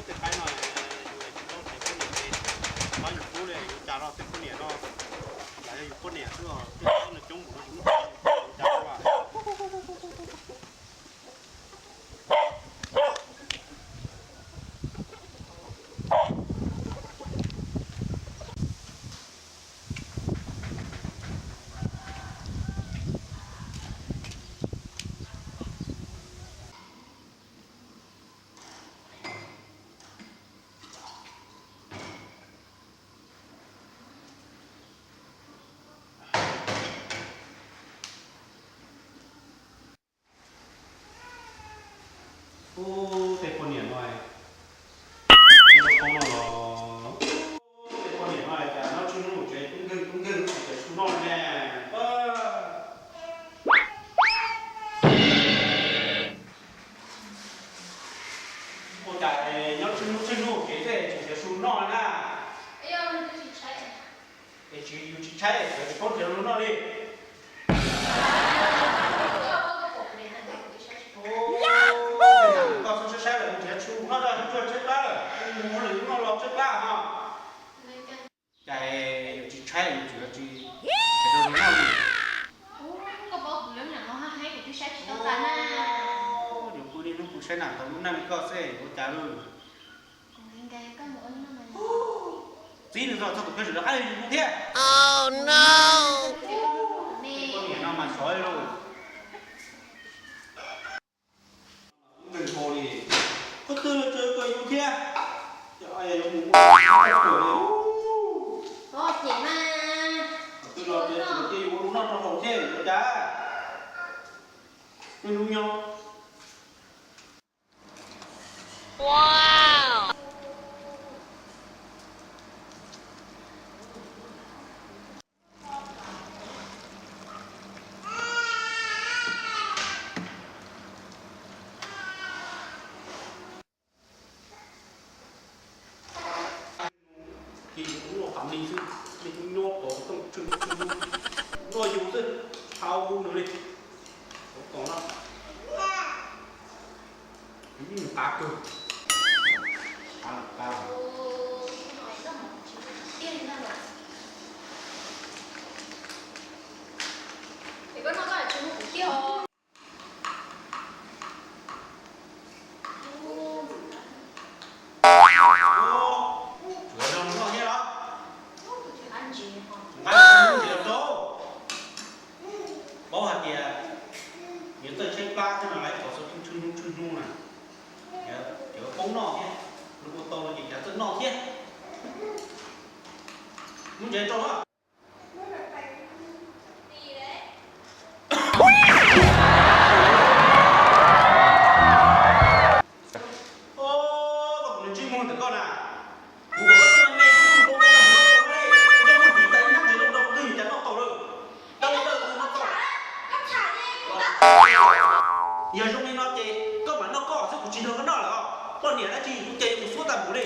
Tej qaib no yus tsis tau tsev poj niam ces, qhov yus hlub li yus cas los tej poj niam no, yog yus poj niam xwb os, tej qaib no coob npaum no yus muab tso yus cas los. Ub, tej poj niam no, tej loj koob no los, tej poj niam no cas nyob tsheej hnub tsev tub nkeeg tub nkeeg tsis txawj su noj ne. Ua cas nyob tsheej hnub tsheej hnub tsev thiaj tsis nrhiav su noj na? Es tsis, yus tsis tshaib, yus tsis paub nrhiav su noj li. Koj xub saib saib lawm nrhiav su noj rau tsuag tshaib plab lawm, mus lwm hnub no los tshaib plab ho. Cas yus tsis tshaib yus tseem tsis nrhiav su noj li. Yus pw niaj hnub pw saib nam tau lub neej li koj xwb ua cas lawm. Txib nws txog txog tus kheej tseem rov qab yog yus mus thiab. Poj niam no mas sov li lauj. Nqis nkaus li, qhov twg los tseem kom yus thiab. Ces yuav mus muaj li, qhov twg los tseem cia yus ua lub noj rau haus thiab ua cas. Niaj hnub nyob. Ces yus kuv los qam li xwb, li kuv nyob pov tooj tswj tswj noj yus xwb, tsis tau hu nws li. Ua kom no, kuv yeej nws qab kawg, qab los qab. Tsuav zoo noj thiab los? Nqa ntsis los rau. Paub hais tias yuav txawj tshaib plab thiab no lawv pov xov tooj tswj hnub tswj hnub na. Cov poob noj thiab, luag ua tau no ces cov txawj noj thiab. Muab ntses rau na. Koj tus niag ntsej muag ntawm koj na, kuv kom koj txhob me ntsis, koj muab ntsis tau ib hnab ntses rau kuv twg cas noj tau lawm. Tau li ntawd kuv noj tau. Yog zoo li no ces koj mam noj koj xwb, kuv tsis nrog koj noj lawm os. Poj niam dab tsi kuv ces kuv xuab tag npaum li.